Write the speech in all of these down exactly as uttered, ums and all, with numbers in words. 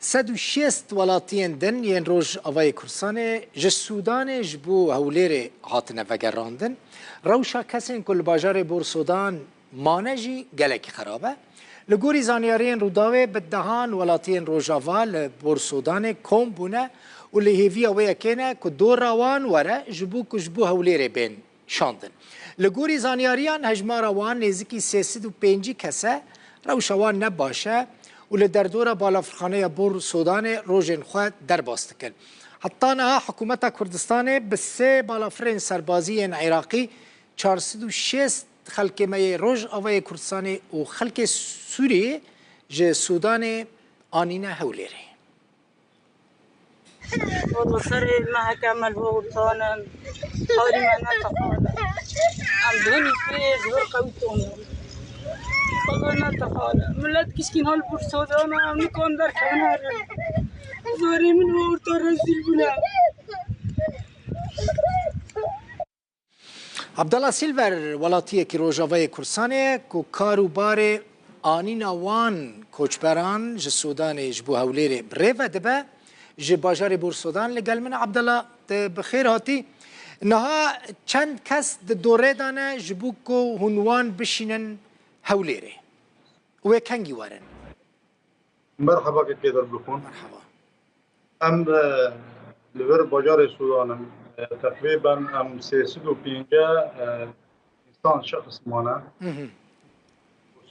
Sed û şêst welatiyên din yên Rojavayê Kurdistanê ji Sûdanê ji bo Hewlêrê hatine vegerandin. Rewşa kesên ku li bajarê Bor Sodan mane jî gelekî xerab e. Li gorî zanyariyên Rûdawê, bi dehan welatiyên Rojava li Bor Sodanê kom bûne û li hêviya wê yekê ne ku dora wan were ji bo ku ji bo Hewlêrê bên şandin. Li gorî zanyariyan, hejmara wan nêzikî sê sed û pêncî kes e, rewşa wan ne baş e û li derdora balafirxaneya Bor Sodanê rojên xwe derbas dikin. Heta niha hikûmeta Kurdistanê bi sê balafirên serbazî yên Iraqî çar sed û şêst xelkê me yê Rojavayê Kurdistanê û xelkê Sûriyê ji Sûdanê anîne Hewlêrê. Walla serê me heke me li we wirtan in. Harî me ne teqal e. Em di hinî pê ji wir qewî tom in. Walla ne teqal e. Milet gişkîn hal Bor Sodan e, em nikan derkevin herin. Zarê min we wirtan rezîl bûne. Abdallah Silver welatiyekî Rojavayê Kurdistanê ye ku kar û barê anîna wan koçberan ji Sûdanê ji bo Hewlêrê bi rê ve dibe. Ji bajarê Bor Sodan li gel min e. Abdallah, te bi xêr hatî. Niha çend kes di dorê de ne ji bo ku hûn wan bişînin Hewlêrê? Wê kengî werin? Merhaba kekê Derbixûn. Merhaba. Em, e, li vir bajarê Sûdan in. E, teqrîben em sê sed û pêncî, e, însan, şexs mane. Hı hı.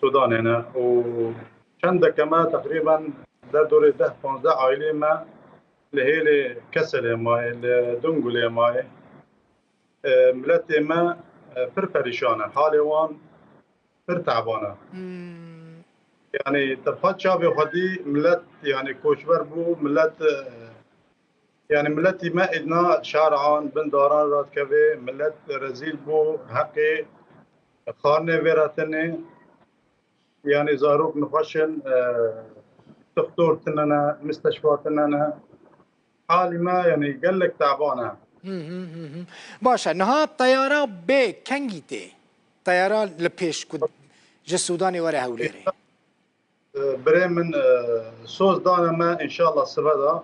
Sûdanê ne û çendeke me teqrîben derdorê deh panzdeh aîlê me li hêlê Keselê mayê, li Dungulê mayê. E, miletê me, e, pir perîşan e. Halê wan pir teban e. Hmm. Yanî te pat çavê xwe dî milet, yanî koçber bû, milet, e, yanî miletî me êdna şaran bin daran radikeve, milet rezîl bû, heqê xwarinê vê re tine. Yanî zarok nexweş in, e, doktor tine ne, misteşfa tine ne. Halî me, yanî gelek teban e. Hı hı, hı hı. Baş e, niha teyara bê kengî tê? Teyara li pêş ku ji Sûdanê were Hewlêrê. E, birê min, e, soz dane me, înşallah sibe de.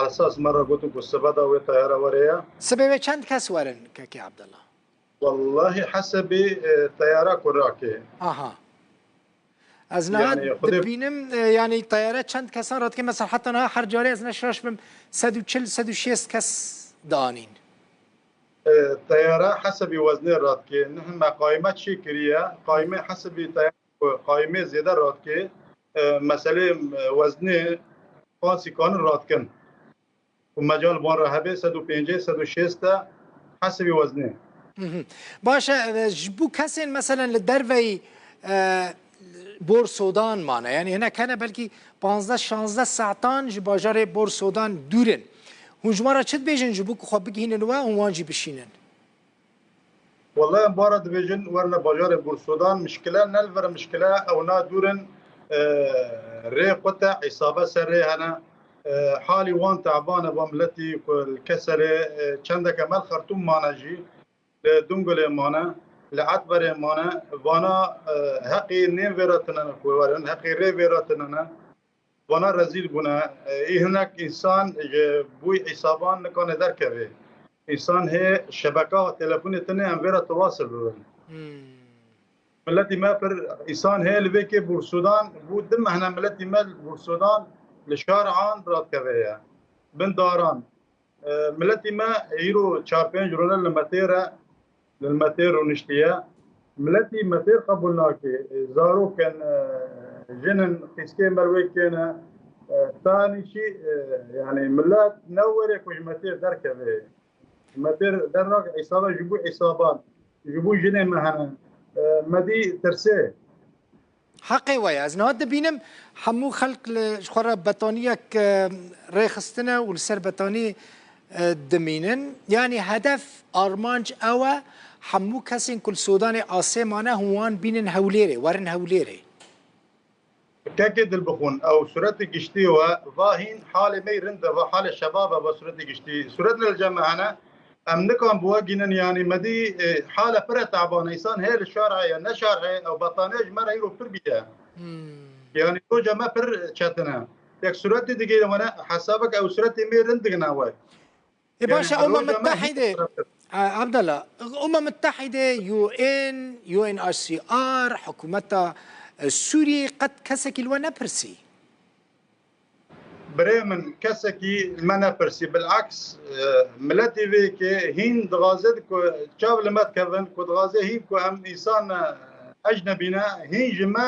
Esas me re gotin ku sibe de wê teyara were ye. Sibê wê çend kes werin, kekê Abdullah? Wallahî hesebî, e, teyara ku rake. Aha. Ez niha, yanî, Xwedê dibînim, e, yanî teyare çend kesan radike, mesela heta niha her carê ez ne şaş bim, sed û çil, sed û şêst kes danîn. E, teyare hesebî weznê radike. Nihme qayme çi kiriye? Qayme hesebî teyare ku qayme zêde radike. E, meselê, e, weznê qasî kanin radikin. Û mecal van re hebe sed û pêncî, sed û şêst e hesibî weznê. Hı hı. Baş e, e, ji bo kesên meselen li derveyî, e, Bor Sodan mane, yanî hinek hene belkî panzdeh şanzdeh saetan ji bajarê Bor Sodan dûr in. Hûn ji wan re çi dibêjin ji bo ku xwe bigihînin we, hûn wan jî bişînin? Wele em bara dibêjin, werine bajarê Bor Sodan, mişkile ne li vir mişkile, ew na dûr in, e, rê xute, îsabe ser rê hene. E, halî wan teban e, van miletî ku li Keserê, e, çendeke me li Xertûm mane jî, li Dungulê mane, li Etberê mane, vana, e, heqî nêm vê re tine ne ku werin, heqî rê vê re tine ne. Vana rezîl bûne. E, î hinek însan ji bo îsaban nikane derkeve. Însan hê şebeka telefonê tine em vê re tiwasir bibin. Hmm. Miletî me pir, însan hê li vê kê Bûrsudan bû du mehne miletî me li Bûrsudan li şar an radikeve ye. Bin daran. E, miletî me îro çar pênc rûne li metê re, li metê rûniştiye. Miletî metê qebûl nake. E, zarok in, e, jin in, qîskê me li wê kêne. E, tanî jî, e, yanî milet ne were ku ji metê derkeve. Metê dernake, îsaba ji bo îsaban, ji bo jinê me hene. E, me dî tirsê. Heqê we ye. Ez niha dibînim hemû xelk li, ji xwe re betaniyek, e, rêxistine û li ser betanî, e, dimînin. Yanî hedef, armanc ew e, hemû kesên ku li Sodanê asê mane, hûn wan bînin Hewlêrê, werin Hewlêrê. Kekê Dilbixûn, ew sûretê giştî we, va hîn halê me yî rind e, va halê şebab e, va sûretê giştî. Sûret ne li cem me hene. Em nikan bi we gînin, yanî me dî, e, hale pir e teban e. Însan hê li şar heye, ne şar heye, ew betaniya ji me re îro pir bîye. Hmm. Yanî roja me pir çetin e. Yek suretê digihîne we ne, hesabek ew suretê me rind digihîne we. Ê, yani baş e, her Umem roja me Mittehîdê, hîn e, Abdallah, Umem Mittehîdê, U N, U N H C R, hikûmeta, e, Sûriyê qet kesekî li we nepirsî? Birê min, kesekî li me nepirsî. Bileks, e, miletê vê yekê hîn dixwaze ku çav li me dikevin, ku dixwaze hîn ku em însan, e, ecnebî ne, hîn ji me,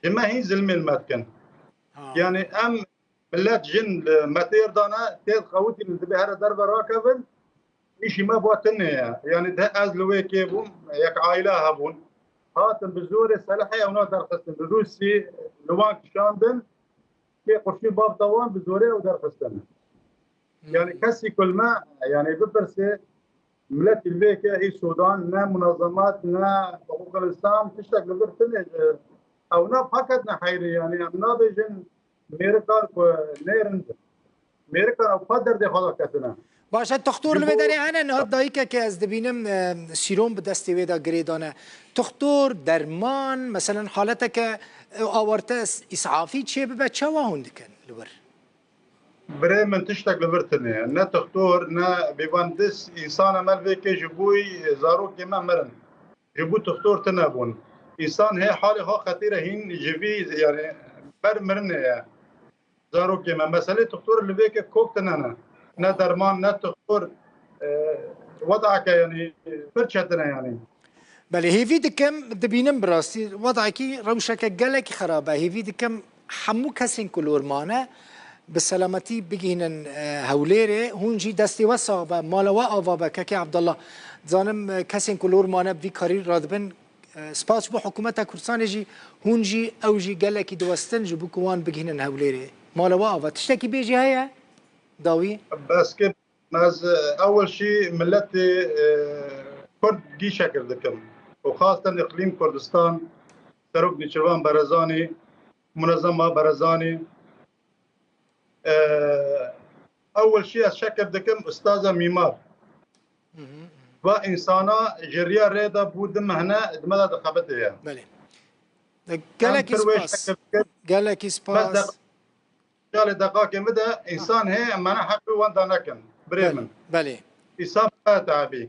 ji me hîn zilmê li me dikin. Ha. Yani em milet jin li metêr dane, tê dixewitînin, dibê here derve rakevin, îşî me bo tinê ye. Yani de ez li wê kê bûm, yek aile hebûn. Hatin bi zorê selehê ewna derxistin. Li Rûsî li wan kişandin, kê qurşî bavta wan bi zorê ew derxistin. Yani kesî ku li me, yani bipirsê, miletî li vê yekê hî Sûdan, ne munazemat, ne hiqûqil însan, tiştek li vir tune, e, ew ne paket ne heyrî, yani em nabêjin mêrikan ku nêrin. Mêrikan ew pa derdê xwe de ketine. Baş e, toxtor li vê derê hene, niha dayikekê ez dibînim, e, sîrom bi destê wê de girê dane. Toxtor, derman, meselen haleteke, e, awarte, îsafî çê bibe, çawa hûn dikin li wir? Birê min, tiştek li vir tune ye. Ne tixtor, ne bêvan dis, însan em el vê kê ji bo zarokê me mirin. Ji bo tixtor tune bûn. Însan hê halê xwe xetîre hîn ji vî, yani ber mirinê ye. Zarokê me. Meselê tixtor li vê kê kok tune ne. Ne derman, ne tixtor, e, wedake yani pir çetin e yani. Belê, hêvî dikim, dibînim bi rastî wedakî rewşeke gelekî xerab e. Hêvî dikim hemû kesên ku li wir mane bi selametî bigihînin, e, Hewlêrê. Hûn jî destê we sax be, mala we ava be, kekê Abdullah. Dizanim, e, kesên ku li wir mane bi vî karî radibin. E, spas ji bo hikûmeta Kurdistanê jî, hûn jî, ew jî gelekî diwestin ji bo ku wan bigihînin Hewlêrê. Mala we ava. Tiştekî bêjî heye? Dawî? Bes ke Ez, e, ewil şî miletê, e, Kurd gî şekir dikim. Û xasten Îqlîm Kurdistan, Serok Nêçîrvan Barzanî, Munezema Barzanî. E, ewil şî ez şekir dikim Ustaza Mîmar. Hı hı. Va însana ji riya rê de bû du mehne di me de dixebitê ye. Belê. Em Gelekî pir wê spas. Şekir dikin. Gelekî Bes spas. Çalê deqakê min de însan heye, em mane heqê wan da nekin. Birê Belê, min. Belê. Îsa me tabî.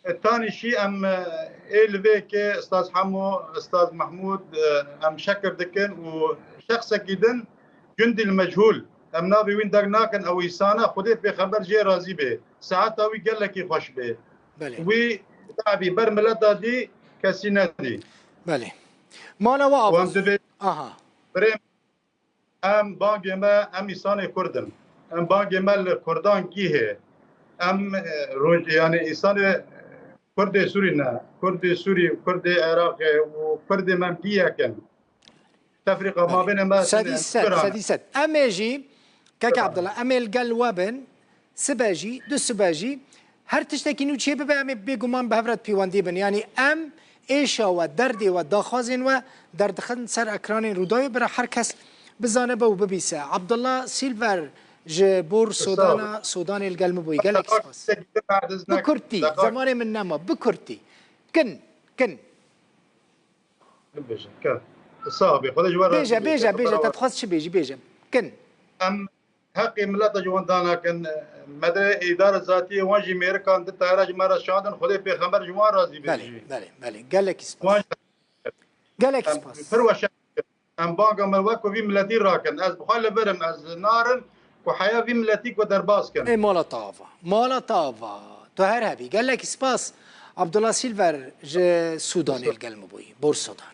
E, tanî şî em, e, ê li vê ke Ustaz Hemo, Ustaz Mahmud, e, em şekir dikin û şexsekî din cundî li mechûl. Em navê wîn dek nakin, ew îsana Xwedê pêxember jê razî bê. Saeta wî gelekî xweş bê. Belê. Wî tabî ber mileta dî kesî nedî. Belê. Mala we ava. Wan dibê Aha. Birê Em bangê me, em însanê Kurd in. Em bangê me li Kurdan gî hê. Em, e, roj-, yani însanê Kurdê Sûrî ne. Kurdê Sûrî, Kurdê Iraqê û Kurdê me em gî yek in. Tefrîqa Belê. Mabênê me Sedî tune, sed, Kur'an. Sedî sed. Em ê jî, kek Kur'an. Abdullah, em ê li gel we bin. Sibe jî, du sibe jî her tiştekî nû çê bibe, em ê bêguman bi hev re di pêwendî bin. Yanî em êşa we, derdê we, daxwazên we derdixin ser ekranên Rûdawê, bira her kes bizanibe û bibîse. Abdullah Silver ji Bor Sodana, Sodanê li gel min bûyî. Gelek spas. Bi kurtî, zemanê min nema. Bi kurtî. Kin, kin. Bêje, kin. Sax bê. Xwedê ji we razî Bêje, bê. Bêje, bêje. Te dixwest çi bêjî, bêje. Kin. Em heqê mileta ji wan danakin. Me de îdara zatiyê wan jî mêrikan di tayara ji me re şandin. Xwedê pêxember ji wan razî bê Belê, jî. Belê, belê. Gelekî spas. Wan Gelekî em spas. Pir weşan. Em banga me wek ku vî miletî rakin. Ez bi xwe li vir im, ez narim ku heya vî miletî ku derbas kin. Ê mala te ava. Mala te ava. Tu her hebî. Gelekî spas. Abdullah Silver ji Sûdanê li gel me bûyî. Bor Sodan.